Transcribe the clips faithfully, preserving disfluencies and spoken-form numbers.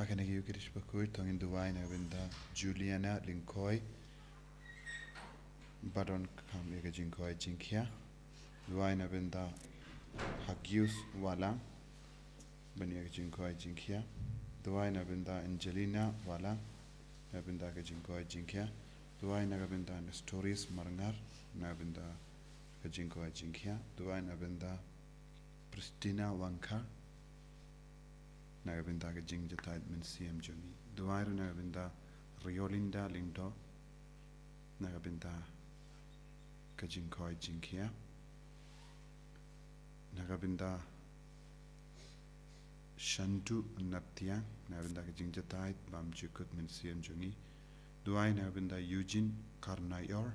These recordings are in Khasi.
Kane ka ïuh kyrpad bakhuid, to ngin duwai na ka bynta Juliana Lyngkhoi, ba don kam ïa ka jingkoit jingkhiah. Duwai na ka bynta Hagius Walang, ban ïa ka jingkoit jingkhiah. Duwai na ka bynta Angelina Walang, na ka bynta ka jingkoit jingkhiah. Duwai na ka bynta Nestorius Marngar, na ka bynta ka jingkoit jingkhiah. Duwai na ka bynta Pristina Wangkar, na ka bynta ka jingjahthait mynsiem jong ngi. Duwai ruh na ka bynta Riolinda Lyngdoh, na ka bynta ka jingkoit jingkhiah. Na ka bynta Shantu Naptiang, na ka bynta ka jingjahthait bymjukut mynsiem jong ngi. Duwai na ka bynta Eugene Karnaior,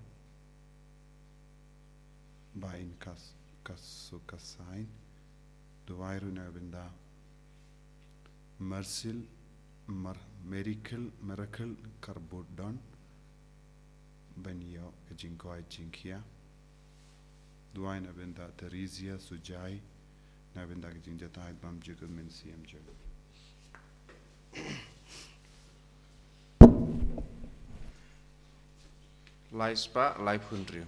ba in kas, kasu kasain. Duwai ruh na ka bynta Marcel, Mar-, Miracle, Miracle Karbudon, ban ïoh ka jingkoit jingkhiah. Duwai na ka bynta Theresia Sujai, na ka bynta ka jingjahthait bymjukut mynsiem jong ngi. Lai spah laiphew hynriew.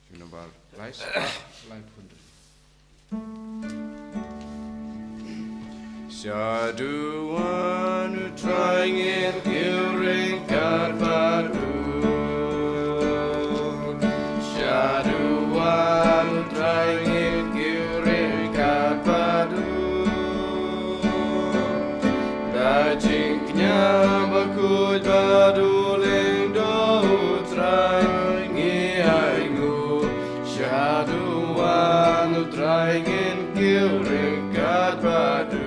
Jingnabar lai spah laiphew hynriew. Shaduh wan U Trai ngin kiew ryngkat bad u. Shaduh wan U Trai ngin kiew ryngkat bad u. Da jingkñia bakhuid bad u lyngdoh U Trai ngi ainguh. Shaduh wan U Trai ngin kiew ryngkat bad u.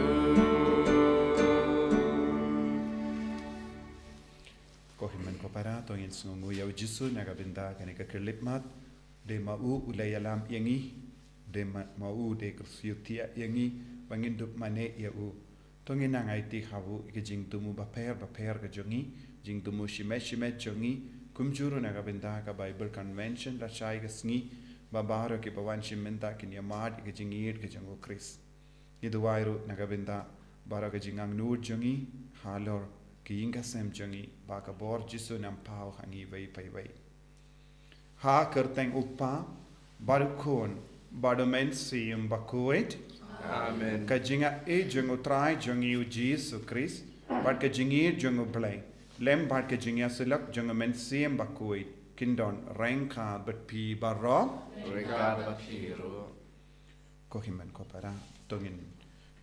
Ko hynmen ko para, to ngin sngewnguh ïa U Jisu na ka bynta kane ka khyllipmat. Dei ma u u la ïalam ïa ngi. Dei ma, ma u dei ka syiemtiah ïa ngi, ba ngin dup mane ïa u. To ngin nang aiti ha u ïa ka jingthmu bapher bapher ka jong ngi, jingthmu shimet shimet jong ngi, kumjuh ruh na ka bynta ka Bible Convention lashai ka sngi, ba baroh kiba wan shim bynta kin ïamad ïa ka jingïeit ka jong U Khrist. Ngi duwai ruh na ka bynta baroh ka jingangnud jong ngi, halor ka ïing ka sem jong ngi, ba ka bor Jisu un nang paw ha ngi iwei pa iwei. Ha ka kyrteng U Kpa, bad U Khun, bad U Mynsiem Bakhuid. Amen. Ka jingaiei jong U Trai jong ngi U Jisu Khrist, bad ka jingïeit jong U Blei, lem bad ka jingïasyllok jong U Mynsiem Bakhuid, kin don ryngkat bad phi baroh. Ryngkat bad phi ruh. Ko hynmen ko para, to ngin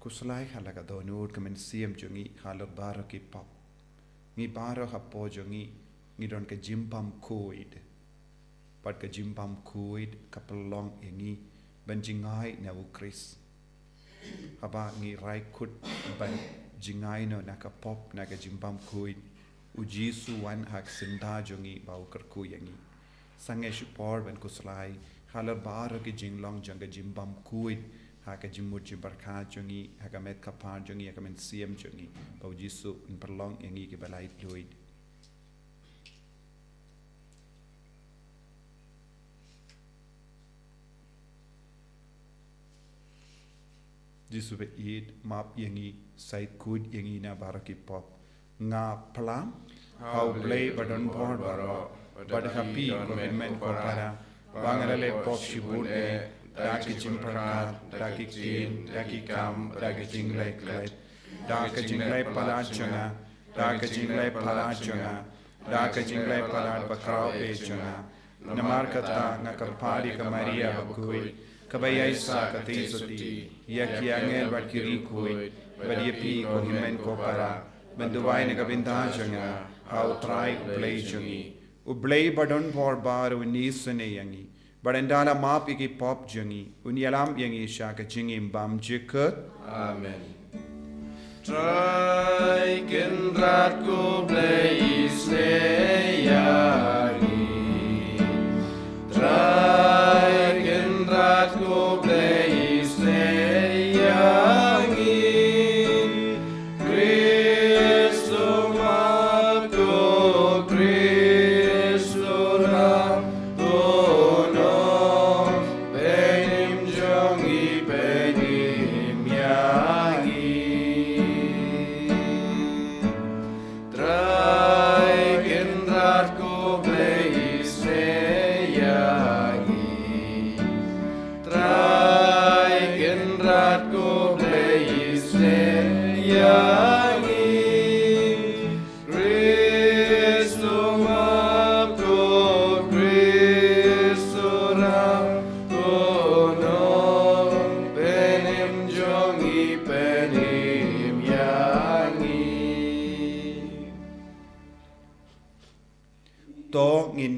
khuslai ha la ka dohnud ka mynsiem jong ngi halor baroh ki pop. Ngi baroh hapoh jong ngi, ngi don ka jingbymkhuid. Bad ka jingbymkhuid ka pynlong ïa ngi ban jngai na U Khrist. Haba ngi rai kut ban jngai noh na ka pop, na ka jingbymkhuid, U Jisu u wan ha ka syndah jong ngi ba u kyrkhu ïa ngi. Sangeh shipor ban khuslai halor baroh ki jinglong jong ka jingbymkhuid, ha ka jingmut jingpyrkhat jong ngi, ha ka met ka phad jong ngi, ha ka mynsiem jong ngi, ba U Jisu un pynlong ïa ngi kiba laitluid. Jisu ba ïeit, map ïa ngi, shait khuid ïa ngi na baroh ki pop. Nga phla ha U Blei ba don bor baroh, bad ha phi ko hynmen ko para, ba nga la leh pop shibun eh, da ki jingpyrkhat, da ki ktien, da ki kam, da ki jingleh klet, da ki jingleh palat jong nga, da ki jingleh palat jong nga, da ki jingleh palat bakhraw eh jong nga. Namar kata nga kyrpad ïa ka Maria bakhuid, kaba ïai sah katei sotti, ïa ki angel bad ki riewkhuid, bad ïa phi ko hynmen ko para, ban duwai na ka bynta jong nga ha U Trai U Blei jong ngi. U Blei ba don bor baroh un isynei ïa ngi, bad ynda la map ïa ki pop jong ngi, un ïalam ïa ngi sha ka jingim bymjukut. Amen. Trai Kynrad ko Blei isynei ïa ngi. Trai Kynrad ko Blei isynei ïa ngi. Khrist u mat ko, Khrist u rat, to noh pynjong ngi, pynjong ïa ngi.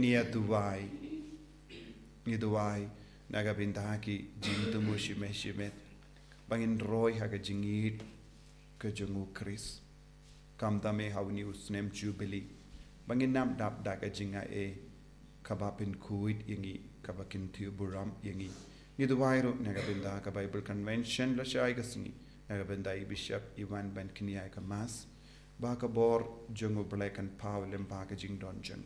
Ngi duwai, ngi duwai na ka bynta ki jingthmu shimet shimet, ba ngin roi ha ka jingïeit ka jong u Khrist. Khamtam eh ha une u snem Jubili, ba ngin ym dap da ka jingaiei kaba pynkhuid ïa ngi, kaba kyntiew burom ïa ngi. Ngi duwai ruh na ka bynta ka Bible Convention lashai ka sngi, na ka bynta i Bishop i wan ban kñia ïa ka Mass, ba ka bor jong u Blei kan paw lem bad ka jingdon jong.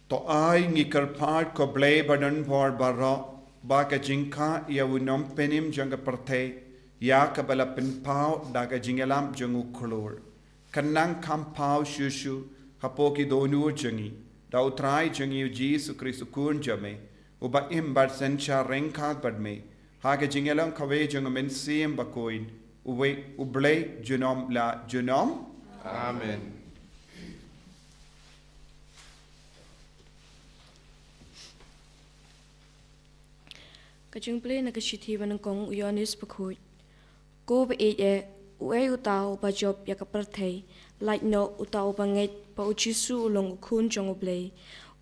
To ai ngi kyrpad ko Blei badonbor baroh, ba ka jingkha ïa u nongpynim jong ka pyrthei, ïa kaba la pynpaw da ka jingïalam jong u khlur, kan nang kham paw shuh shuh hapoh ki dohnud jong ngi, da u Trai jong ngi u Jisu Khrist u Khun jong me, uba im bad synshar ryngkat bad me, ha ka jingïalong kawei jong u Mynsiem Bakhuid, uwei, u Blei junom la junom. Amen. Ka jingpule na ka shithi ba nyngkong u Ïoannis Bakhuid. Ko ba ïeit eh, uei uta uba jop ïa ka pyrthei, lait noh uta uba ngeit ba u Jisu u long u Khun jong u Blei.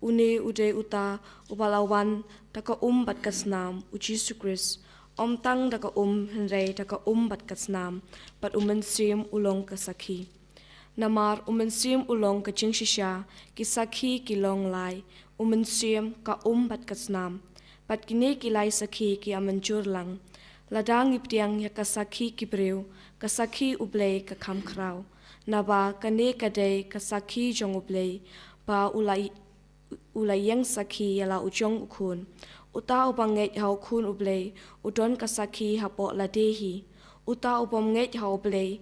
Une u dei uta uba la wan da ka um bad ka snam, u Jisu Khrist. Ym tang da ka um, hynrei da ka um bad ka snam, bad u Mynsiem u long ka sakhi. Namar u Mynsiem u long ka jingshisha, ki sakhi ki long lai, u Mynsiem, ka um bad ka snam. Bad kine ki lai sakhi ki ïa mynjur lang. Lada ngi pdiang ïa ka sakhi ki briew, ka sakhi u Blei ka kham khraw. Naba kane ka dei ka sakhi jong u Blei, ba u la, u la ïeng sakhi ïa la u jong u Khun. Uta uba ngeit ha u Khun u Blei, u don ka sakhi hapoh lade hi. Uta u bym ngeit ha u Blei,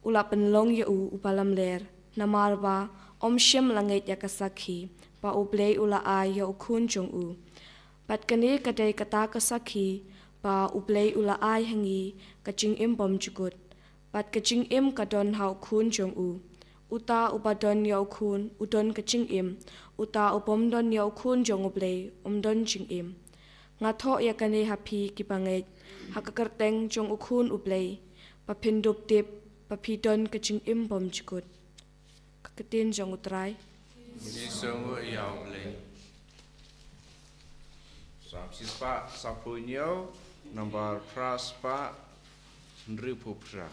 u la pynlong ïa u uba lamler, namar ba ym shym la ngeit ïa ka sakhi ba u Blei u la ai ïa u Khun jong u. Bad kane ka dei kata ka sakhi ba u Blei u la ai ha ngi, ka jingim bymjukut. Bad ka jingim ka don ha u Khun jong u. Uta uba don ïa u Khun, u don ka jingim. Uta u bym don ïa u Khun jong u Blei, um don jingim. Nga thoh ïa kane ha phi kiba ngeit, ha ka kyrteng jong u Khun u Blei, ba phin dup tip, ba phi don ka jingim bymjukut. Ka ktien jong u Trai. Ngi sngewbha ïa u Blei. Sam shispah, sawphew hynñiew, nambar phra spah, hynriewphew phra.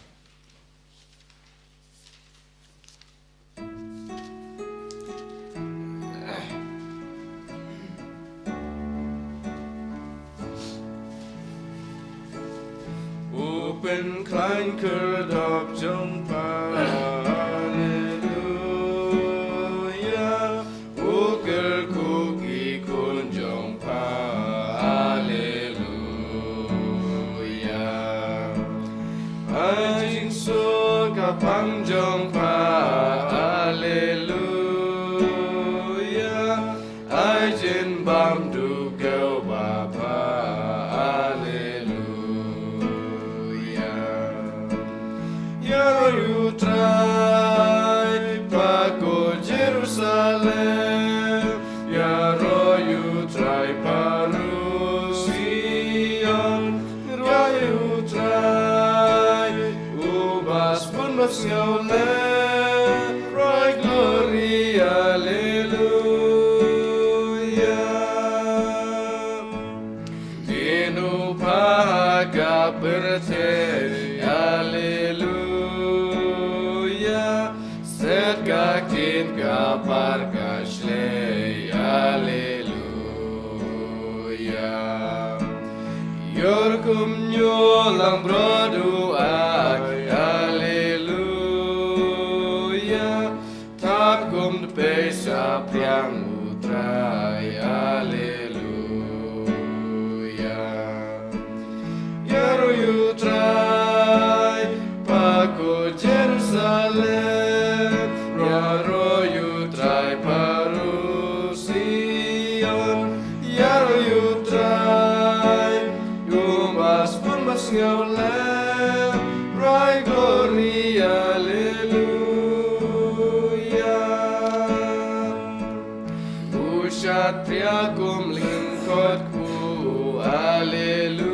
U pynkhlaiñ khyrdop jong pha, haleluya. U kyrkhu ki khun jong pha, haleluya. Ai jingsuk ha pang jong pha, haleluya. Ai jingbam duh khew ba pha, haleluya. Ïaroh ïa u Trai, pha ko Jerusalem. Ïaroh ïa u Trai, pha ruh Sion. Ïaroh ïa u Trai, uba sbun bad sngewlem. Roi glory, haleluya. Dino pha ha ka pyrthei, haleluya. Set ka ktien ka par ka shlei, haleluya. Ïoh kum ïoh lang brot u ai, haleluya. Thap kum dpei shaphang u Trai, haleluya. Ïaroh ïa u Trai, pha ko Jerusalem. Ïaroh ïa u Trai, pha ruh Sion. Ïaroh ïa u Trai, uba sbun bad sngewlem. Roi glory, haleluya. U shad phria kum lyngkot kpu, haleluya.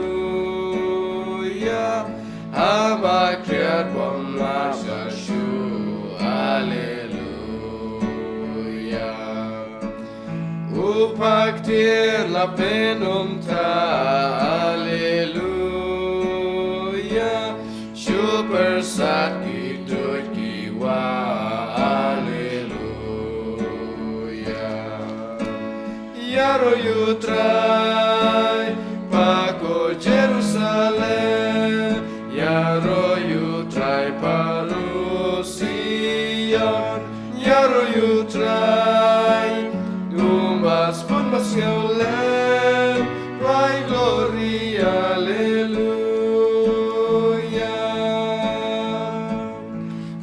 Haba khriat bym lah shuh shuh, Paktir la pynumta, Alleluia. Shu pyrsad ki tuid ki wah, Alleluia. Ïaroh ïa u Trai, pha ko Jerusalem, ïaroh ïa u Trai, pha ruh Sion, ïaroh ïa u Trai, um bas bun bas sngewlem, Trai glory, Alleluia.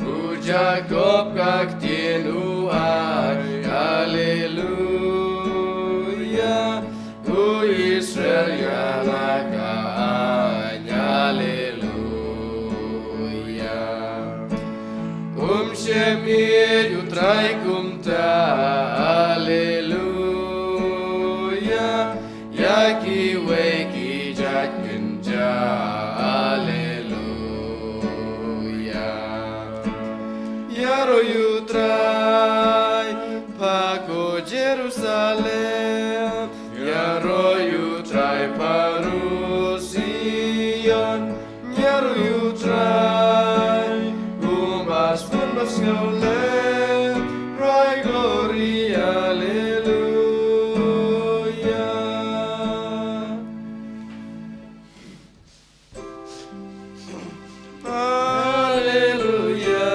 U Jakob ka ktien u ai, Alleluia. U Israel ïa la ka aiñ, Alleluia. Um shim ïa u Trai kumta, Alleluia. Ïa kiwei ki jait kynja, Alleluia. Ïaroh ïa u Trai, pha ko Jerusalem, ïaroh ïa u Trai, pha ruh Sion, ïaroh ïa u Trai, um bas bun bas sngewlem, Trai glory, Alleluia. Alleluia,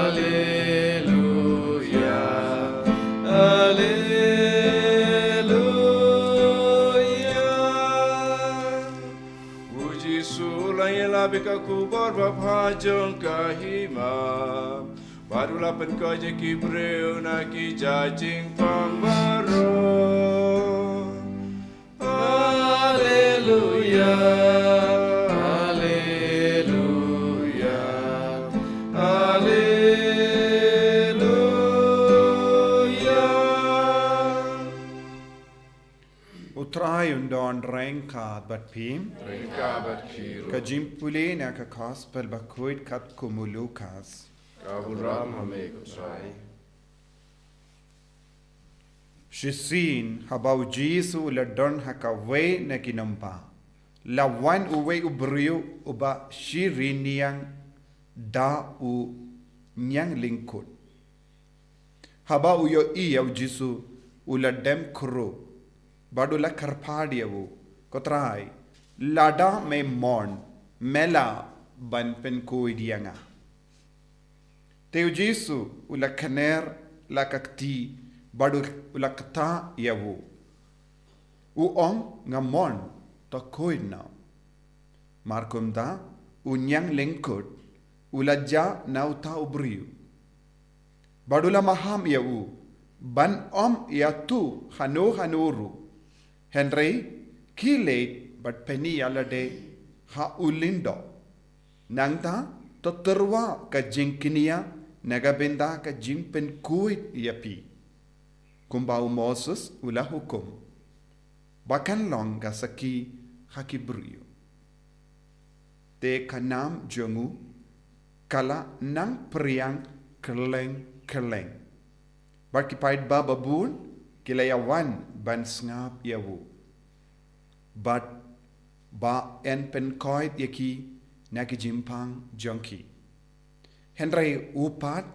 Alleluia, Alleluia. U Jisu u la ïalap ïa ka khubor ba bha jong ka hima, bad u la pynkoit ïa ki briew na ki jait jingpang baroh. Alleluia, Alleluia, Alleluia. U Trai un don ryngkat bad phi. Ryngkat bad phi ruh. Ka jingpule na ka Gospel bakhuid katkum u Lukas. Ka burom ha me ko Trai. Shisien haba u Jisu u la don ha kawei na ki nongbah, la wan uwei u briew uba shi rynïeng da u ñiang lyngkut. Haba u ïohi ïa u Jisu, u la dem khrup bad u la kyrpad ïa u, "Ko Trai, lada me mon, me lah ban pynkhuid ïa nga." Te u Jisu u la kner la ka kti bad u la ktah ïa u, u ong, "Nga mon, to khuid noh." Markumta u ñiang lyngkut u la jah na uta u briew bad u la maham ïa u ban ym ïathuh hano hano ruh. Hynrei khie leit bad pyni ïa lade ha u lyngdoh. Nangta to tyrwa ka jingkñia na ka bynta ka jingpynkhuid ïa phi, kumba u Moses u la hukum, ba kan long ka sakhi ha ki briew. Te ka nam jong u ka la nang phriang kylleng kylleng, bad ki paidbah babun ki la ïa wan ban sngap ïa u, bad ba yn pynkoit ïa ki na ki jingpang jong ki. Hynrei u pat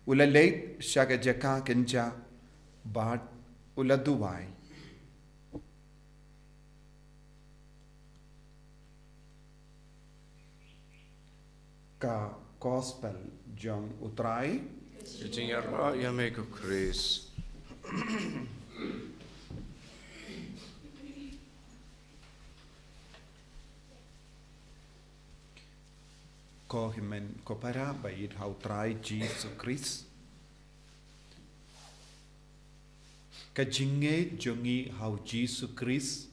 u la leit sha ka jaka kynja bad u la duwai. Ka Gospel jong u Trai. Ka jingïarap ïa me ko Khrist. Ko hynmen ko para ba ïeit ha u Trai Jisu Khrist. Ka jingngeit jong ngi ha u Jisu Khrist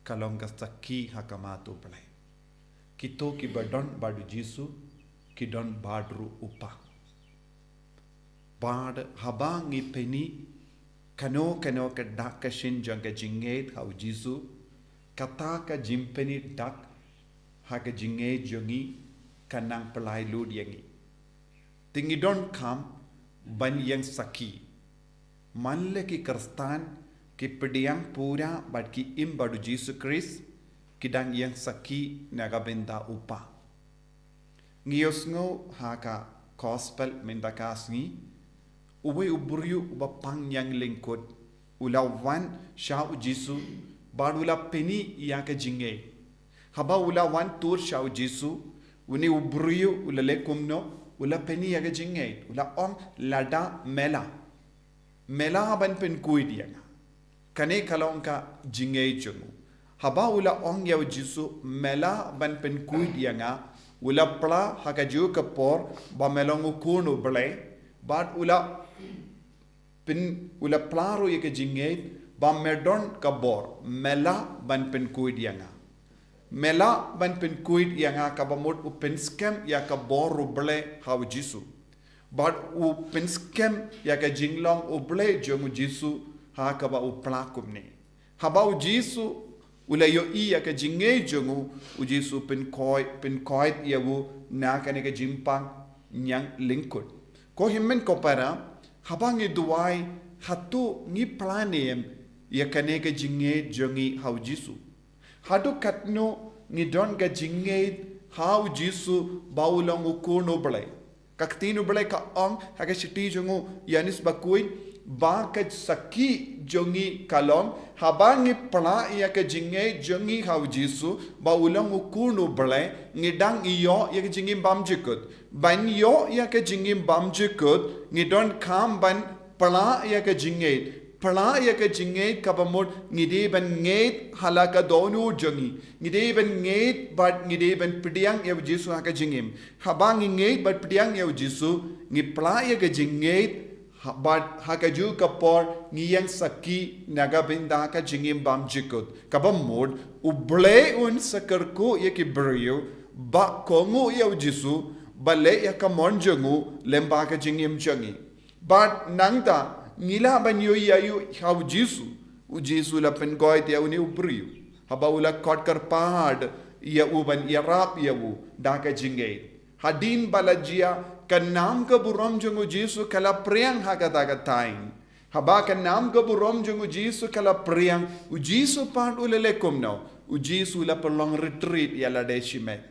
ka long ka sakhi ha khmat u Blei. Kito kiba don bad u Jisu ki don bad ruh u Kpa. Bad haba ngi pyni kano kano ka dak ka shin jong ka jingngeit ha u Jisu, kata ka jingpyni dak ha ka jingngeit jong ngi ka nang pynlait lut ïa ngi. Te ngi donkam ban ïeng sakhi. Manle ki Khristan ki pdiang pura bad ki im bad u Jisu Khrist, ki dang ïeng sakhi na ka bynta u Kpa. Ngi ïohsngew ha ka Gospel mynta ka sngi, uwei u briew uba pang ñianglyngkut u la wan sha u Jisu bad u la pyni ïa ka jingngeit. Haba u la wan tur sha u Jisu, une u briew u la leh kumno? U la pyni ïa ka jingngeit, u la ong, "Lada me lah, me lah ban pynkhuid ïa nga." Kane ka long ka jingngeit jong u. Haba u la ong ïa u Jisu, "Me lah ban pynkhuid ïa nga," u la pla ha kajuh ka por ba me long u Khun u Blei, bad u la pyn, u la pla ruh ïa ka jingngeit ba me don ka bor, "Me lah ban pynkhuid ïa nga." Me lah ban pynkhuid ïa nga, kaba mut u pynskhem ïa ka bor u Blei ha u Jisu. Bad u pynskhem ïa ka jinglong u Blei jong u Jisu ha kaba u pla kumne. Haba u Jisu u la ïohi ïa ka jingngeit jong u, u Jisu pynkhuid, pynkhuid ïa u na kane ka jingpang ñianglyngkut. Ko hynmen ko para, haba ngi duwai, hato ngi pla ne em ïa kane ka jingngeit jong ngi ha u Jisu? Haduh katno ngi don ka jingngeit ha u Jisu ba u long u Khun u Blei? Ka Ktien u Blei ka ong ha ka shithi jong u Ïoannis bakhuid, ba ka sakhi jong ngi ka long, haba ngi pla ïa ka jingngeit jong ngi ha u Jisu ba u long u Khun u Blei, ngi dang ïoh ïa ka jingim bymjukut. Ban ïoh ïa ka jingim bymjukut, ngi donkam ban pla ïa ka jingngeit. Pla ïa ka jingngeit kaba mut ngi dei ban ngeit ha la ka dohnud jong ngi. Ngi dei ban ngeit bad ngi dei ban pdiang ïa u Jisu ha ka jingim. Haba ngi ngeit bad pdiang ïa u Jisu, ngi pla ïa ka jingngeit, ha, bad ha kajuh ka por ngi ïeng sakhi na ka bynta ka jingim bymjukut. Kaba mut, u Blei un sa kyrkhu ïa ki briew ba kohnguh ïa u Jisu, ba leh ïa ka mon jong u lyngba ka jingim jong ngi. Bad nangta ngi lah ban ïohi ïa u ha u Jisu. U Jisu u la pynkhuid ïa une u briew haba u la khot kyrpad ïa u ban ïarap ïa u da ka jingngeit. Hadien ba la jia, ka nam ka burom jong u Jisu ka la phriang ha kata ka thaiñ. Haba ka nam ka burom jong u Jisu ka la phriang, u Jisu pat u la leh kumno? U Jisu u la pynlong retreat ïa lade shimet.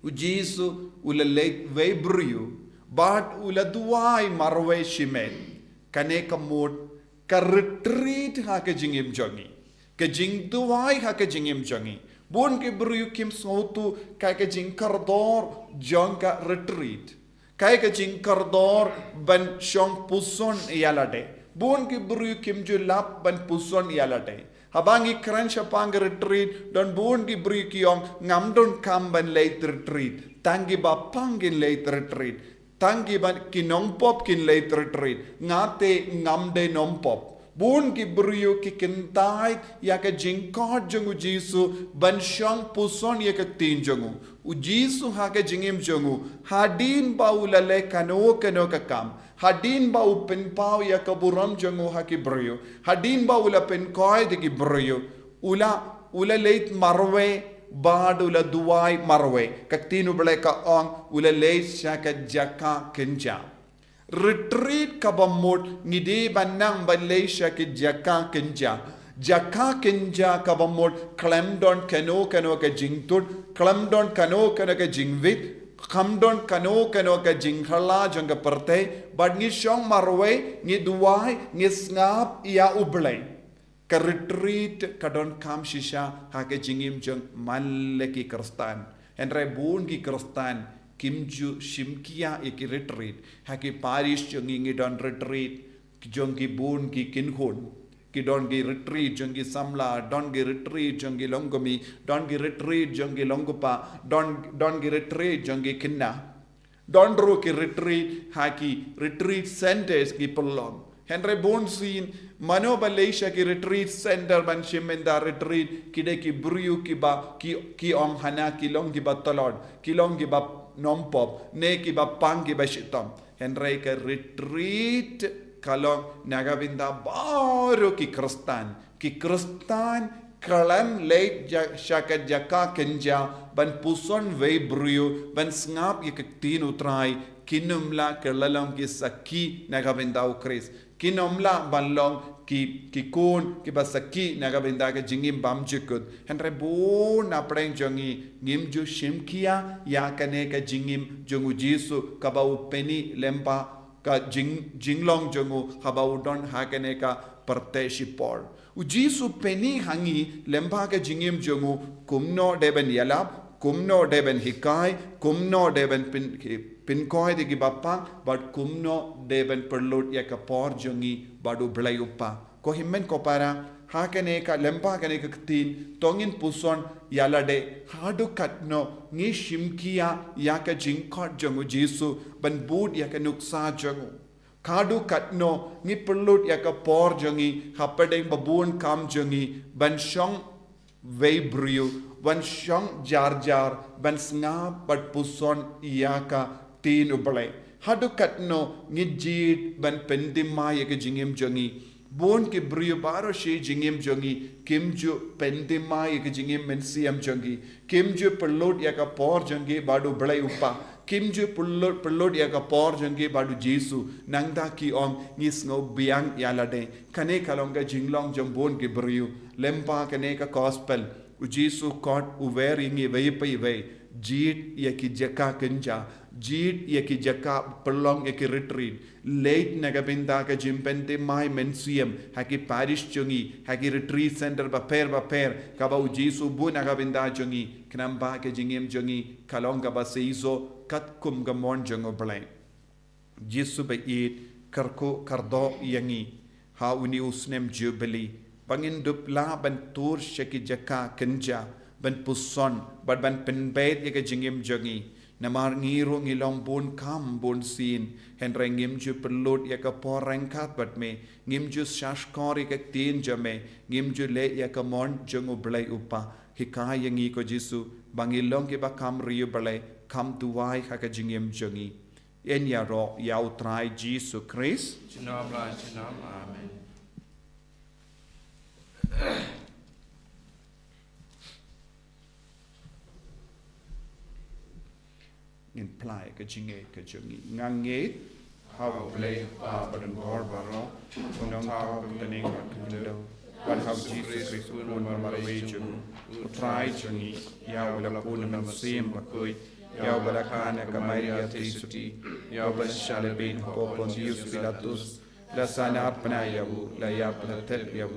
U Jisu u la leit wei briew bad u la duwai marwei shimet. Kane ka mut ka retreat ha ka jingim jong ngi. Ka jingduwai ha ka jingim jong ngi. Bun ki briew kim sngewthuh kaei ka jingkordor jong ka retreat. Kaei ka jingkordor ban shong puson ïa lade. Bun ki briew kim ju lap ban puson ïa lade. Haba ngi kren shaphang ka retreat, don bun ki briew ki ong, "Ngam donkam ban leit retreat. Tang kiba pang kin leit retreat. Tang kiba ki nongpop kin leit retreat. Nga te ngam dei nongpop." Bun ki briew ki kyntait ïa ka jingkhot jong u Jisu ban shong puson ïa ka ktien jong u. U Jisu ha ka jingim jong u, hadien ba u la leh kano kano ka kam, hadien ba u pynpaw ïa ka burom jong u ha ki briew, hadien ba u la pynkhuid ïa ki briew, u la, u la leit marwei bad u la duwai marwei. Ka Ktien u Blei ka ong, u la leit sha ka jaka kynja. Retreat kaba mut ngi dei ban nang ban leit sha ki jaka kynja. Jaka kynja kaba mut khlem don kano kano ka jingtut, khlem don kano kano ka jingwit, khlem don kano kano ka jingkhlaiñ jong ka pyrthei, bad ngi shong marwei, ngi duwai, ngi sngap ïa u Blei. Ka retreat ka donkam shisha ha ka jingim jong man la ki Khristan. Hynrei bun ki Khristan kim ju shim khia ïa ki retreat. Ha ki parish jong ngi ngi don retreat jong ki bun ki kynhun. Ki don ki retreat jong ki samla, don ki retreat jong ki longkmie, don ki retreat jong ki longkpa, don, don ki retreat jong ki khynnah. Don ruh ki retreat ha ki retreat centers ki pynlong. Hynrei bun sien, mano ba leit sha ki retreat center ban shim bynta retreat, ki dei ki briew kiba, ki, ki ong hana ki long kiba tlot, ki long kiba nongpop, ne kiba pang kiba shitom. Hynrei ka retreat ka long na ka bynta baroh ki Khristan. Ki Khristan khlem leit ja-, sha ka jaka kynja ban puson wei briew, ban sngap ïa ka Ktien u Trai, Kin ym lah ki la long ki sakhi na ka bynta u Khrist. Kin ym lah ban long ki, ki khun kiba sakhi na ka bynta ka jingim bymjukut. Hynrei bun na pdeng jong ngi ngim ju shim khia ïa kane ka jingim jong u Jisu kaba u pyni lyngba ka jing, jinglong jong u haba u don ha kane ka pyrthei shipor. U Jisu u pyni ha ngi lyngba ka jingim jong u kumno dei ban ïalap, kumno dei ban hikai, kumno dei ban pyn, pynkhiah ïa ki bapang, bad kumno dei ban pynlut ïa ka por jong ngi bad u Blei u Kpa. Ko hynmen ko para, ha kane ka lyngba kane ka ktien, to ngin puson ïa lade, haduh katno ngi shim khia ïa ka jingkhot jong u Jisu ban bud ïa ka nuksa jong u. Haduh katno ngi pynlut ïa ka por jong ngi hapdeng ba bun kam jong ngi ban shong wei briew, ban shong jar jar, ban sngap bad puson ïa ka ktien u Blei. Haduh katno ngi jied ban pynthymmai ïa ka jingim jong ngi. Bun ki briew baroh shi jingim jong ngi kim ju pynthymmai ïa ka jingim mynsiem jong ngi. Kim ju pynlut ïa ka por jong ngi bad u Blei u Kpa. Kim ju pynlut, pynlut ïa ka por jong ngi bad u Jisu. Nangta ki ong ngi sngew biang ïa lade. Kane ka long ka jinglong jong bun ki briew. Lyngba kane ka gospel, u Jisu u khot u wer ïa ngi iwei pa iwei. Jied ïa ki jaka kynja. Jied ïa ki jaka pynlong ïa ki retreat. Leit na ka bynta ka jingpynthymmai mynsiem ha ki parish jong ngi, ha ki retreat center bapher bapher kaba u Jisu u buh na ka bynta jong ngi. Khnang ba ka jingim jong ngi ka long kaba seisoh katkum ka mon jong u Blei. Jisu ba ïeit, kyrkhu kyrdoh ïa ngi ha une u snem Jubili, ba ngin dup lah ban tur sha ki jaka kynja, ban puson bad ban pynbeit ïa ka jingim jong ngi. Namar ngi ruh ngi long bun kam bun sien, hynrei ngim ju pynlut ïa ka por ryngkat bad me, ngim ju shahshkor ïa ka ktien jong me, ngim ju leh ïa ka mon jong u Blei u Kpa. Hikai ïa ngi ko Jisu ba ngi long kiba kham riewblei, kham duwai ha ka jingim jong ngi. Yn ïaroh ïa u Trai Jisu Khrist. Junom la junom. Amen. Ngin plie ka jingngeit ka jong ngi. Nga ngeit ha u Blei u Kpa badonbor baroh, u nongthaw ka bneng bad ka khyndew, bad ha u Jisu Khrist u Khun ba marwei jong u, u Trai jong ngi, ïa uba la pun na ka mynsiem bakhuid, ïa uba la kha na ka Maria theisotti, ïa uba la shah lehbeiñ hapoh Pontius Pilatus, la sahnarphna ïa u, la ïap la thep ïa u,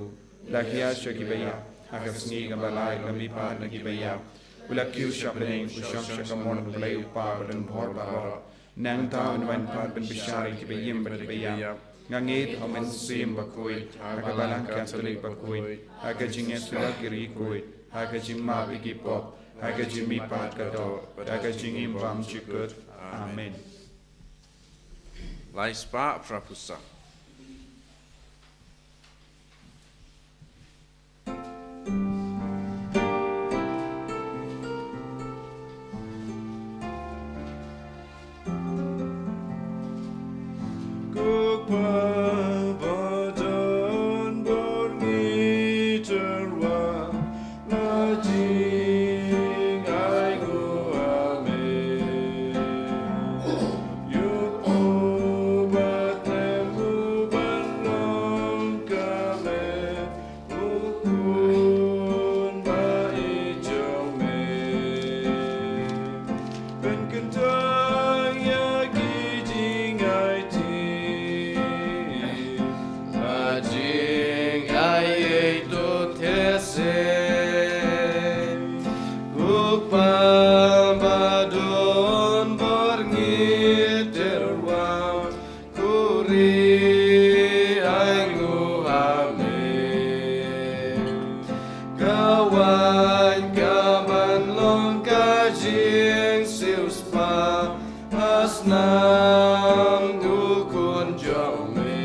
la hiar sha kiba ïap, ha ka sngi kaba lai u la mihpat na kiba ïap, u la kiew sha bneng, u shong sha kamon u Blei u Kpa badonbor baroh. Nangta un wan pat ban bishar ïa kiba im bad kiba ïap. Nga ngeit ha u Mynsiem Bakhuid, ha ka Balang Katholik bakhuid, ha ka jingïasyllok ïa ki riewkhuid, ha ka jingmap ïa ki pop, ha ka jingmihpat ka doh, ha ka jingim bymjukut. Amen. Lai spah phra phew saw. Pynkyntang ïa ki jingaiti, la jingai ei to te se. U Kpa ba don bor ngi te rwa, khuri ai nguh ha me. Ka wan ka ban long ka jingsiewspah ha snam u Khun jong me.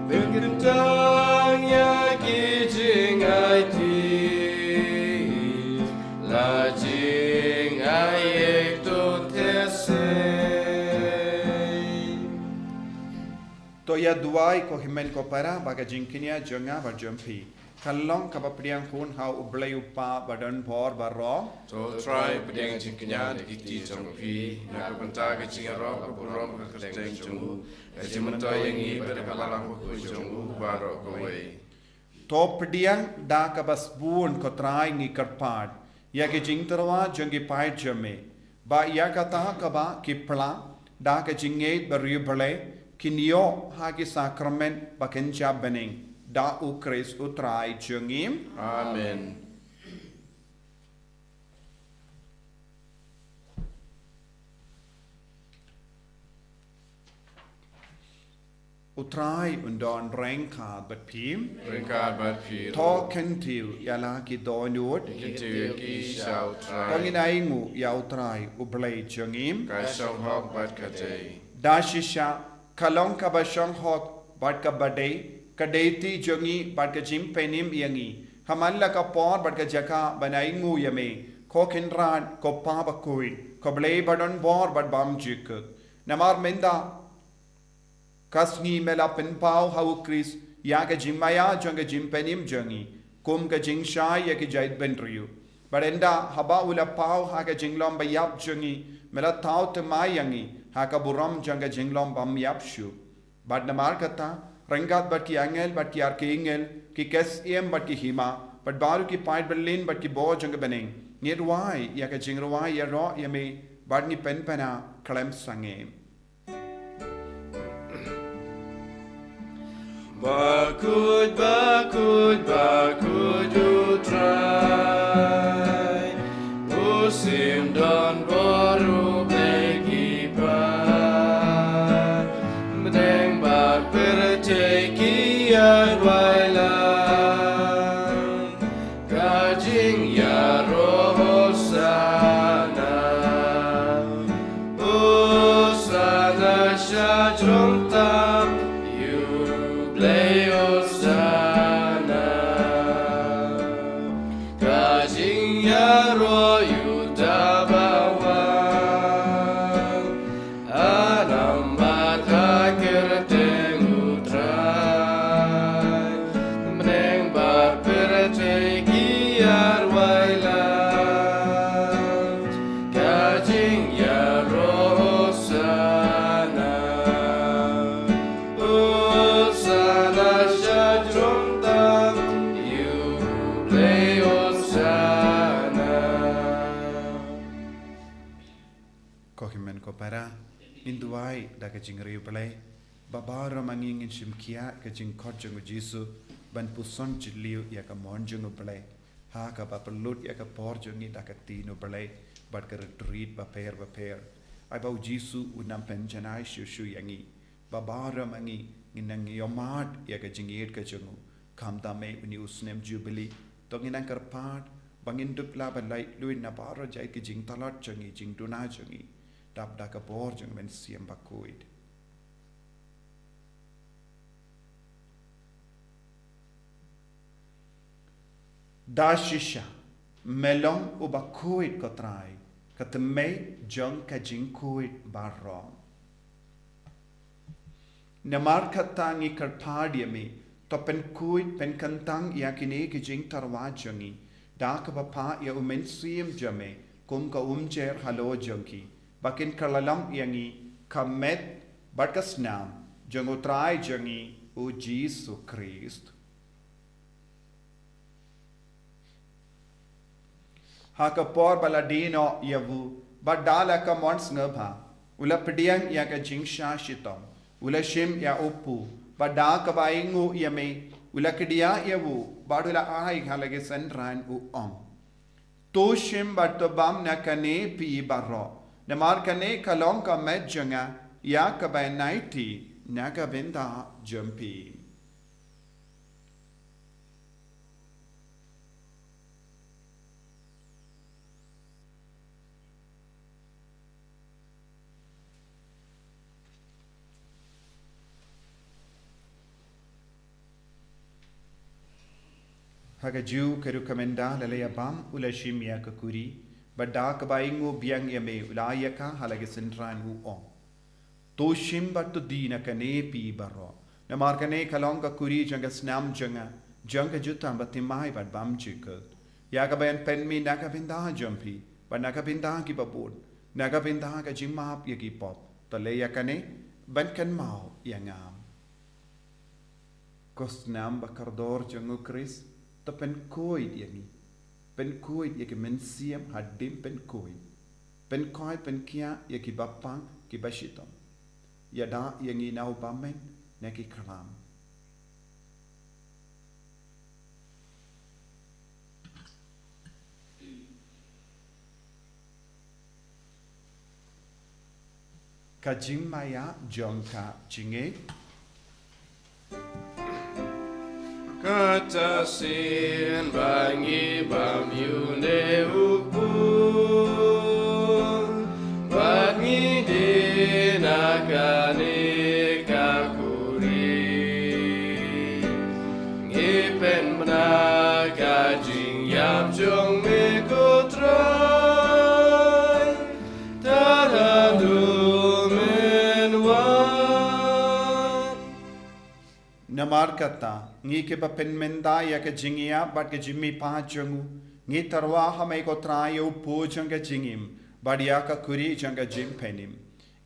Pynkyntang ïa ki jingaiti, la jingai ei to te se. To ïa duwai ko hynmen ko para, ba ka jingkñia jong nga bad jong phi Ka long kaba pdiang hun ha U Blei U Kpa badonbor baroh. To Trai, pdiang jingkñia da ki kti jong phi, na ka bynta ka jingïaroh ka burom ka kyrteng jong u, ka jingmyntoi ïa ngi bad ka balang bakhuid jong u baroh kawei. To pdiang da kaba sbun ko Trai ngi kyrpad ïa ki jingtyrwa jong ki paid jong me, ba ïa kata kaba ki pla da ka jingngeit ba riewblei kin ïoh ha ki sakramen ba kynja bneng, da U Khrist U Trai jong ngi. Amen. U Trai un don ryngkat bad phi. Ryngkat bad phi ruh. To kyntiew ïa la ki dohnud. Kyntiew ïa ki sha U Trai. To ngin ainguh ïa U Trai U Blei jong ngi. Ka shong hok bad ka dei. Da shisha, ka long kaba shong hok bad kaba dei, ka dei ti jong ngi bad ka jingpynim ïa ngi, ha man la ka por bad ka jaka ban ainguh ïa me, ko Kynrad, ko Kpa bakhuid, ko Blei badonbor bad bymjukut. Namar mynta ka sngi me la pynpaw ha U Khrist ïa ka jingmaïa jong ka jingpynim jong ngi, kum ka jingshai ïa ki jaitbynriew. Bad ynda haba u la paw ha ka jinglong ba ïap jong ngi, me la thaw thymmai ïa ngi ha ka burom jong ka jinglong bym ïap shuh. Bad namar kata, ryngkat bad ki angel, bad ki archangel, ki ksiem, bad ki hima, bad baroh ki paid byllien, bad ki bor jong ka bneng, ngi rwai ïa ka jingrwai ïaroh ïa me, bad ngi pynpaw khlem sangeh. Bakhuid, bakhuid, bakhuid U Trai, u Syiem donbor, u Blei ki paid. Bneng bad pyrthei ki ïaroh ïa la ka jingïaroh Hosana. Hosana sha jrong tam ïa U Blei, Hosana. Ka jingïaroh ïa uta ba wan. Hanam bad ha kyrteng U Trai, bneng bad pyrthei ki ïaroh ïa la ka jingïaroh Hosana. Hosana sha jrong tam ïa U Blei, Hosana. Ko hynmen ko para, ngin duwai da ka jingriewblei, ba baroh ma ngi ngin shim khia ka jingkhot jong U Jisu ban puson jylliew ïa ka mon jong U Blei, ha kaba pynlut ïa ka por jong ngi da ka ktien U Blei bad ka rit rit bapher bapher. Ai ba U Jisu un nang pynjanai shuh shuh ïa ngi, ba baroh ma ngi ngin nang ïohmad ïa ka jingïeit ka jong u, khamtam eh une u snem Jubili. To ngin nang kyrpad ba ngin dup lah ban lait luid na baroh jait ki jingtlot jong ngi, jingduna jong ngi, dap da ka bor jong U Mynsiem Bakhuid. Da shisha, me long uba khuid ko Trai, ka tymmen jong ka jingkhuid baroh. Namar kata ngi kyrpad ïa me, to pynkhuid pynkyntang ïa kine ki jingtyrwa jong ngi da kaba phah ïa U Mynsiem jong me kum ka umjer halor jong ki, ba kin kylla lam ïa ngi ka met bad ka snam jong U Trai jong ngi U Jisu Khrist. Ha ka por ba la die noh ïa u, bad da la ka mon sngewbha, u la pdiang ïa ka jingshah shitom, u la shim ïa u pud, bad da kaba ainguh ïa me, u la kdiah ïa u, bad u la ai ha la ki synran, u ong: To shim bad to bam na kane phi baroh, namar kane ka long ka met jong nga, ïa kaba nai tih na ka bynta jong phi. Ha kajuh ka ruh ka mynta la la ïa bam, u la shim ïa ka kuri, bad da kaba ainguh biang ïa me, u la ai ïa ka ha la ki synran, u ong: To shim bad to die na kane phi baroh, namar kane ka long ka kuri jong ka snam jong nga, jong ka jutang bathymmai bad bymjukut, ïa kaba yn pynmih na ka bynta jong phi bad na ka bynta kiba bun, na ka bynta ka jingmap ïa ki pop. To leh ïa kane ban kynmaw ïa nga. Ko snam ba kordor jong u Khrist, to pynkhuid ïa ngi. Pynkhuid ïa ki mynsiem hadien pynkhuid. Pynkhuid pynkhiah ïa kiba pang kiba shitom. Ïada ïa ngi na u bymman na ki khlam. Ka jingmaïa jong ka jingngeit. Kata sien ba ngi bam ïa une u khun, bad ngi die na kane ka khuri. Ngi pynbna ka jingïap jong me ko Trai, tad haduh men wan. Namar kata, ngi kiba pynmynta ïa ka jingïap bad ka jingmihpat jong u, ngi tyrwa ha me ko Trai ïa u pud jong ka jingim, bad ïa ka khuri jong ka jingpynim.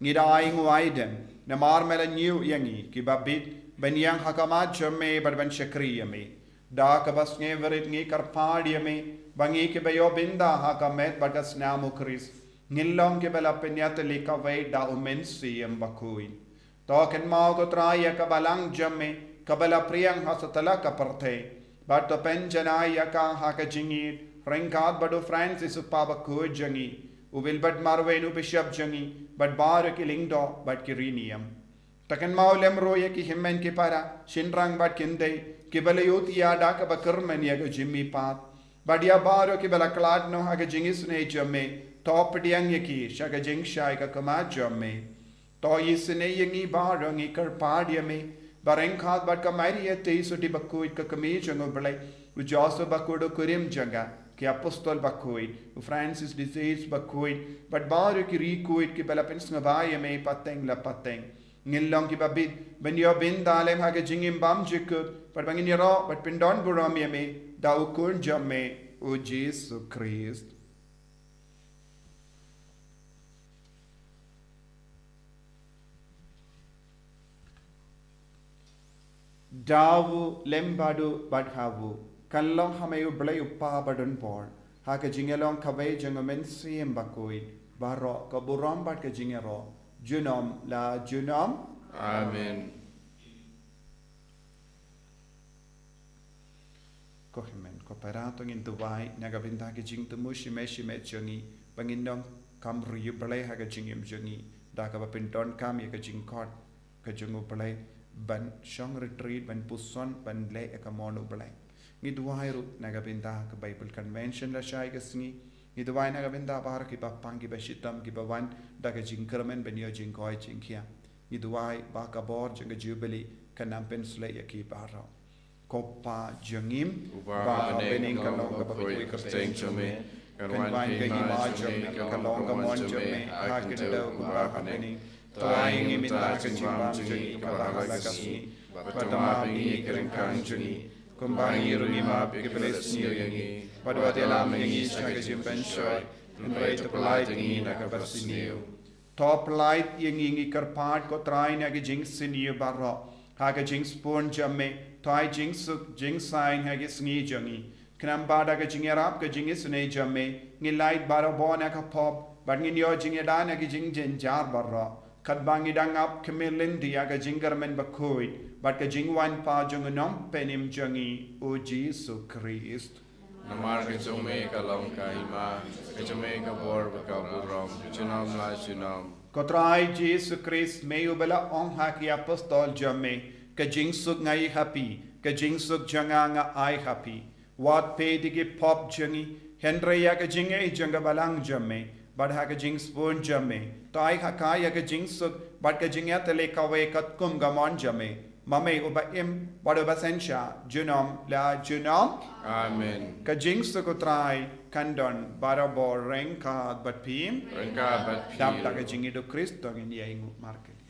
Ngi da ai nguaidem, namar me la ñiew ïa ngi kiba bit, ban ïeng ha khmat jong me bad ban shakri ïa me. Da kaba sngewrit ngi kyrpad ïa me, ba ngi kiba ïoh bynta ha ka met bad ka snam u Khrist, ngin long kiba la pynïatylli kawei da u Mynsiem Bakhuid. To kynmaw ko Trai ïa ka balang jong me, kaba la phriang ha satlak ka pyrthei. Bad to pynjanai ïa ka ha ka jingïeit, ryngkat bad u Francis u Papa bakhuid jong ngi, u Wilbert Marwein u Bishop jong ngi, bad baroh ki lyngdoh bad ki riewniam. To kynmaw lem ruh ïa ki hynmen ki para, shynrang bad kynthei, kiba la ïohthiah da kaba kyrmen ïa ka jingmihpat. Bad ïa baroh kiba la khlad noh ha ka jingisynei jong me, to pdiang ïa ki sha ka jingshai ka khmat jong me. To isynei ïa ngi baroh, ngi kyrpad ïa me, ba ryngkat bad ka Maria Theisotti bakhuid ka kmie jong u Blei, u Joseph bakhuid u kurim jong ka, ki apostol bakhuid, u Francis de Sales bakhuid, bad baroh ki riewkhuid kiba la pynsngewbha ïa me pateng la pateng, ngin long kiba bit ban ïoh bynta lem ha ka jingim bymjukut, bad ba ngin ïaroh bad pyndonburom ïa me da u Khun jong me, u Jisu Khrist. Da u lem bad u bad ha u, kan long ha me u Blei u Kpa badonbor, ha ka jingïalong kawei jong u Mynsiem Bakhuid, baroh ka burom bad ka jingïaroh, junom la junom. Amen. Ko hynmen ko para, to ngin duwai na ka bynta ka jingthmu shimet shimet jong ngi, ba ngin donkam ïa u Blei ha ka jingim jong ngi, da kaba pyndonkam ïa ka jingkhot ka jong u Blei, ban shong retreat, ban puson, ban leh ïa ka mon u Blei. Ngi duwai ruh na ka bynta ka Bible Convention lashai ka sngi. Ngi duwai na ka bynta baroh kiba pang kiba shitom kiba wan da ka jingkyrmen ban ïoh jingkoit jingkhiah. Ngi duwai ba ka bor jong ka Jubilee kan nang pynshlei ïa ki baroh. Ko Pa jong ngi, uba ha bneng, ka long ka bakhuid ka kyrteng jong me, kan wan ka hima jong me, kan long ka mon jong me ha ka khyndew kumba ha bneng. To ai ïa ngi mynta ka jingbam jong ngi kaba ha la ka sngi, bad to map ïa ngi ki ryngkang jong ngi, kumba ngi ruh ngi map ïa kiba la sniew ïa ngi, bad wat ïalam ïa ngi sha ka jingpynshoi, hynrei to pyllait ïa ngi na kaba sniew. To pyllait ïa ngi, ngi kyrpad ko Trai, na ka jingsniew baroh, ha ka jingsbun jong me, to ai jingsuk jingsaiñ ha ka sngi jong ngi. Khnang ba da ka jingïarap ka jingisynei jong me, ngin lait barabor na ka pop, bad ngin ïoh jingïada na ka jingjynjar baroh. Katba ngi dang ap khmih lynti ïa ka jingkyrmen bakhuid bad ka jingwan pat jong u Nongpynim jong ngi, u Jisu Khrist. Namar ka jong me ka long ka hima, ka jong me ka bor bad ka burom, junom la junom. Ko Trai Jisu Khrist, me uba la ong ha ki apostol jong me, ka jingsuk nga ai ha phi, ka jingsuk jong nga nga ai ha phi. Wat peit ïa ki pop jong ngi, hynrei ïa ka jingngeit jong ka balang jong me, bad ha ka jingsbun jong me, to ai ha ka ïa ka jingsuk bad ka jingïatylli kawei katkum ka mon jong me, ma me uba im bad uba synshar junom la junom. Amen. Ka jingsuk u Trai kan don barabor ryngkat bad phi. Ryngkat bad phi. Dap da ka jingïeit u Khrist to ngin ïa ainguh markylliang.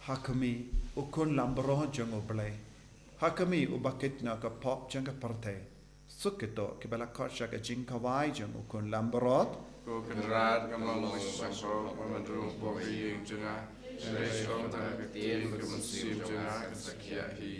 Ha khmih, u khun lambrot jong U Blei. Ha khmih, uba kit noh ka pop jong ka pyrthei. Suk kito kiba la khot sha ka jingkhawai jong u khun lambrot. Ko Kynrad, ngam long ba sngewthuh ba me dang pop ha ïing jong nga. Hynrei sngewthuh tang ka ktien ka mynsiem jong nga kan sa khiah hi.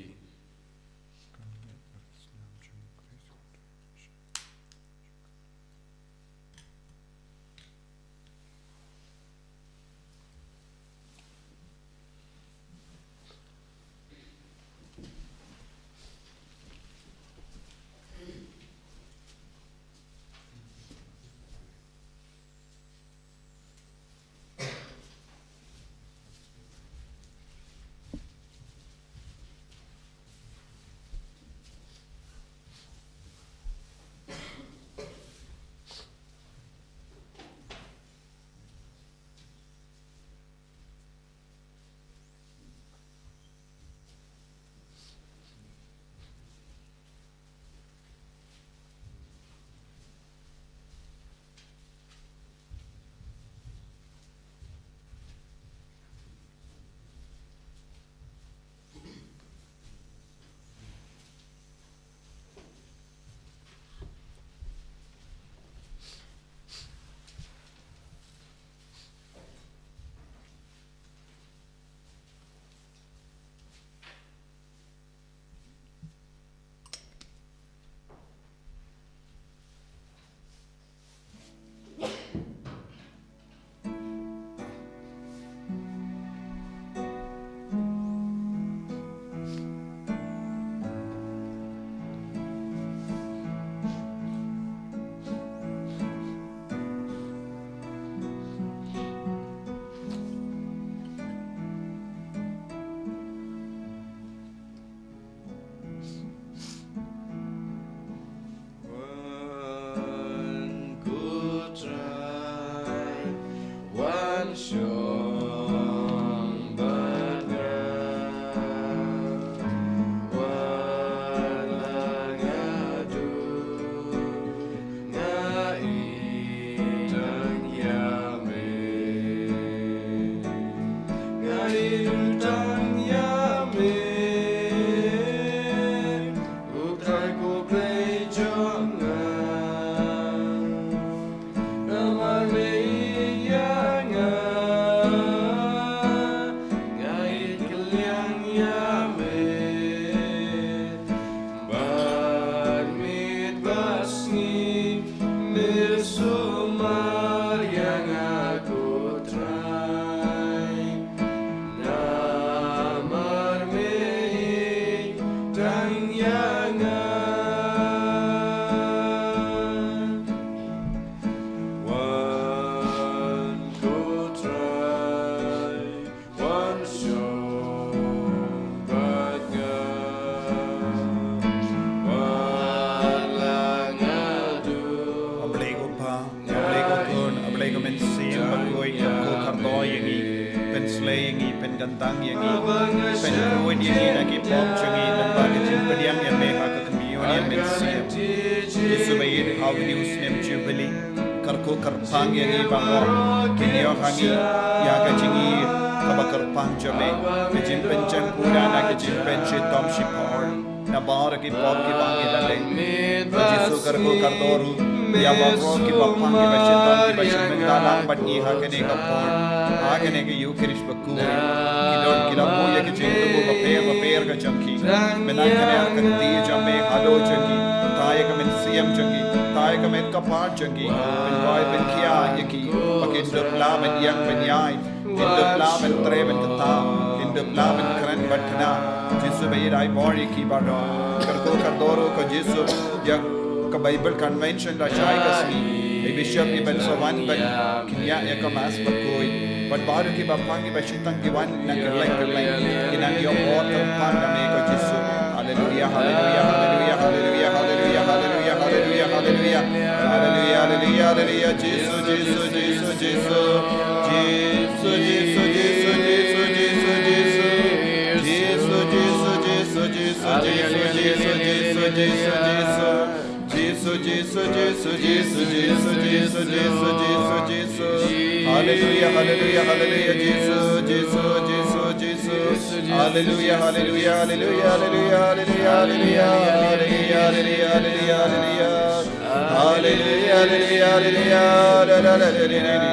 Wan ko Trai, wan shong bad nga. Wat la nga dur, nga ïeit tang ïa me. Nga ïeit tang ïa me, U Trai ko Blei jong nga. Namar me ïeit ïa nga, nga ïeit kylliang ïa me. Bad miet bad sngi me sumar ïa nga ko Trai. Namar me ïeit tang ïa nga. Wan ko Trai, wan shong bad nga. Wat la nga dur. A Blei ko Pa, A Blei ko Khun, A Blei ko Mynsiem Bakhuid, ko kyrkhu ïa ngi, pynslei ïa ngi, pynkyntang ïa ngi, pynkhuid ïa ngi na ki pop jong ngi, lyngba ka jingpdiang ïa me ha ka Communion Mynsiem. Jisu ba ïeit, ha une u snem Jubilee, kyrkhu kyrpang ïa ngi baroh, pynïoh ha ngi ïa ka jingïeit kaba kyrpang jong me, ka jingpynjem pura na ka jingpynshitom shipor na baroh ki pop kiba ngi la leh. Ko Jisu, kyrkhu kyrdoh ruh ïa baroh kiba pang, kiba shitom, kiba shim bynta lang bad ngi ha kane ka por, ha kane ka Ïukharist bakhuid. Ki don ki la buh ïa ka jingthmu bapher bapher ka jong ki. Mynta kane ha ka kti jong me, halor jong ki, thaw ïa ka mynsiem jong ki, thaw ïa ka met ka phad jong ki, pynroi pynkhiah ïa ki ba kin dup lah ban ïeng ban ïai. Kin dup lah ban trei ban ktah, kin dup lah ban kren ban khynnah. Jisu ba ïeit, ai bor ïa ki baroh. Kyrkhu kyrdoh ruh ko Jisu ïa ka Bible Convention lashai ka sngi. Ai Bishop, i ban sa wan ban kynriah ïa ka Mass bakhuid. Bad baroh kiba pang, kiba shitang, ki wan na kylleng kylleng, kin nang ïoh bor kyrpang na me ko Jisu. Haleluia, haleluia, haleluia, haleluia, haleluia, haleluia, haleluia, haleluia. Haleluia, haleluia, haleluia. Jisu, Jisu, Jisu, Jisu. Jisu, Jisu, Jisu, Jisu, Jisu. Jisu, Jisu, Jisu, Jisu, Jisu, Jisu, Jisu, Jisu. Jisu, Jisu. Jisu, Jisu, Jisu, Jisu, Jisu, Jisu, Jisu. Haleluya, haleluya, haleluya, Jisu, Jisu, Jisu, Jisu. Haleluya, haleluya, haleluya, haleluya, haleluya, haleluya. Haleluya, haleluya, haleluya, haleluya, haleluya. Haleluya, haleluya, haleluya, haleluya, haleluya,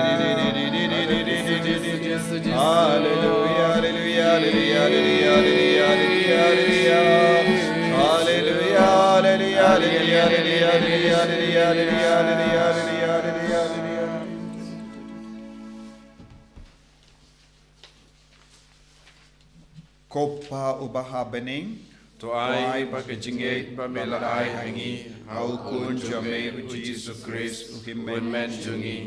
haleluya. Haleluya, haleluya, haleluya, haleluya. Ko Pa uba ha bneng, to ai ba ka jingngeit ba me la ai ha ngi ha u Khun jong me u Jisu Khrist u hynmen jong ngi,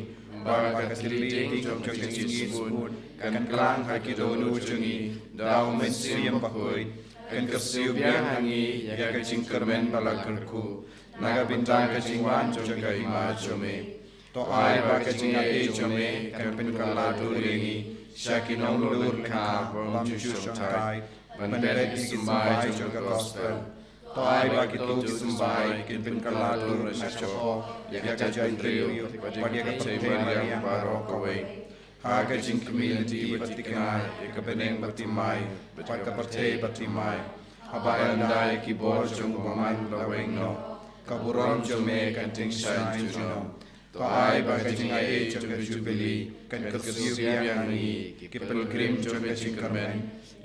ba ka ktien jong ka jingsbun kan klang ha ki dohnud jong ngi da u Mynsiem Bakhuid, kan kyrsiew biang ha ngi ïa ka jingkyrmen ba la kyrkhu na ka bynta ka jingwan jong ka Hima jong me. To ai ba ka jingaiei jong me kan pynkylla dur ïa ngi sha ki nonglur lyngkha bym ju shongkai ban bret ki symbai jong ka gospel. To ai ba kito ki symbai kin pynkylla dur na shapoh ïa ka jaitbynriew bad ïa ka pyrthei mariang baroh kawei. Ha ka jingkhmih lynti bad thikna ïa ka bneng bad thimai bad ka pyrthei bad thimai. Haba ynda ïa ki bor jong u bymman la weng noh, ka burom jong me kan tyngshaiñ junom. To ai ba ka jingaiei jong ka Jubili kan kyrsiew biang ïa ngi ki pilgrim jong ka jingkyrmen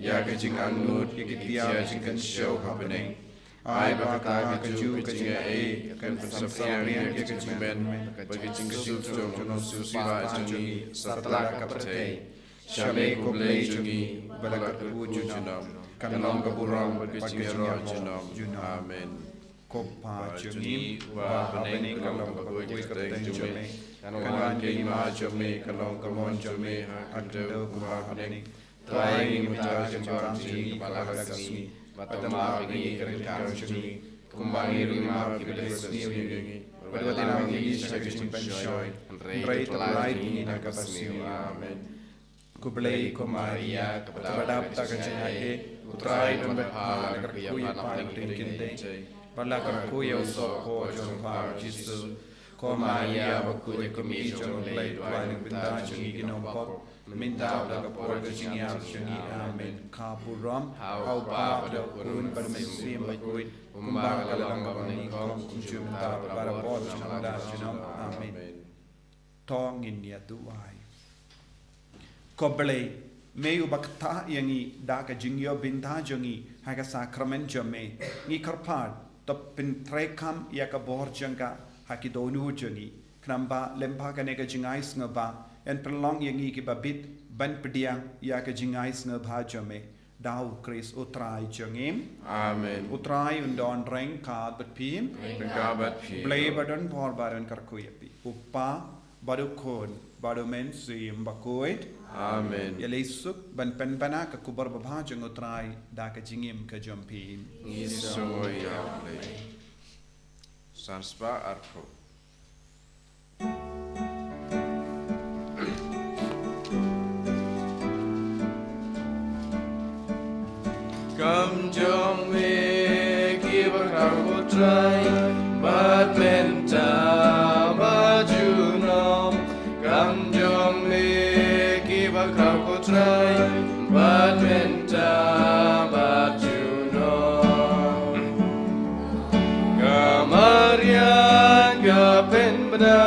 ïa ka jingangnud ïa ki tiar jingkynshew ha bneng. Ai ba kata kajuh ka jingaiei kan pynsaphriang ïa ka jingkmen bad ka jingsuk jong u nongsiewspah jong ngi satlak ka pyrthei. Sha me ko Blei jong ngi ba la kyrkhu junom, kan long ka burom bad ka jingïaroh junom. Amen. Ko Pa jong ngi ba ha bneng, ka long ka kyrteng jong me, kan wan ka hima jong me, ka long ka mon jong me ha ka khyndew kumba ha bneng. To ai ngi mynta ka jingpang jong ngi kaba la ka sngi, bad to map ïa ngi ki ryngkang jong ngi kumba ngi ruh ngi map ïa kiba la sniew ïa ngi, bad wat ïalam ïa ngi sha ka jingpynshoi, hynrei to pyllait ïa ngi na kaba sniew. Amen. Ko Blei, ko Maria kaba dap da ka jingaiei, U Trai u don bad pha, la kyrkhu ïa pha na pdeng kynthei, bad la kyrkhu ïa u soh jong pha u Jisu. Ko Maria bakhuid, ka kmie jong U Blei, to duwai na ka bynta jong ngi ki nongpop, mynta bad ha ka por ka jingïap jong ngi. Amen. Ka burom ha U Pa bad ha U Khun bad ha U Mynsiem Bakhuid, kumba ka la long kaba nyngkong, kumjuh mynta bad barabor, junom la junom. Amen. To ngin ïa duwai. Ko Blei, me uba ktah ïa ngi da ka jingïoh bynta jong ngi ha ka sakramen jong me, ngi kyrpad to pyntreikam ïa ka bor jong ka ha ki dohnud jong ngi, khnang ba lyngba kane ka jingai sngewbha yn pynlong ïa ngi kiba bit ban pdiang ïa ka jingai sngewbha jong me. Da U Khrist U Trai jong ngi. Amen. U Trai un don ryngkat bad phi. Ryngkat bad phi. Blei ba don bor ba un kyrkhu ïa phi. U Pa bad U Khun bad U Mynsiem Bakhuid. Amen. Ïaleh suk ban pynbna ka khubor babha jong U Trai da ka jingim ka jong phi. Ngi sngewbha ïa U Blei. San spah arphew. Kam jong me ki ba khraw ko Trai, bad mynta bad junom. Kam jong me ki ba khraw ko Trai, bad mynta bad junom. Ka Maria ka pynbna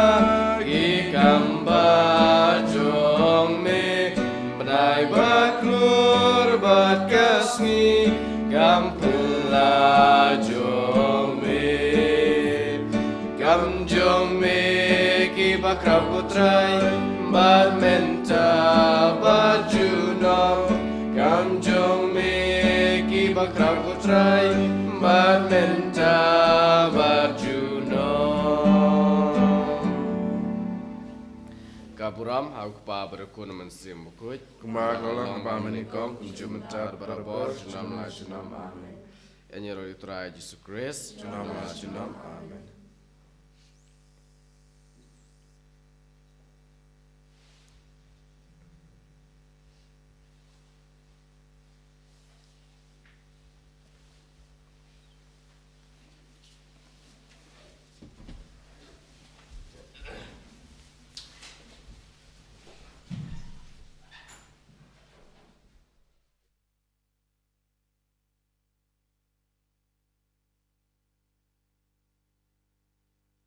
ki kam bad jong me, bnai bad klur bad ka sngi kam pynlah jong me. Kam jong me ki ba khraw ko Trai, bad mynta bad junom. Kam jong me ki ba khraw ko Trai, bad mynta bad junom. Ka burom ha U Kpa bad U Khun bad U Mynsiem Bakhuid. Kumba ka la long kaba mynnyngkong, kumjuh mynta bad barabor, junom la junom. Amen. Ïa ngi ruh ïa U Trai Jisu Khrist. Junom la junom. Amen.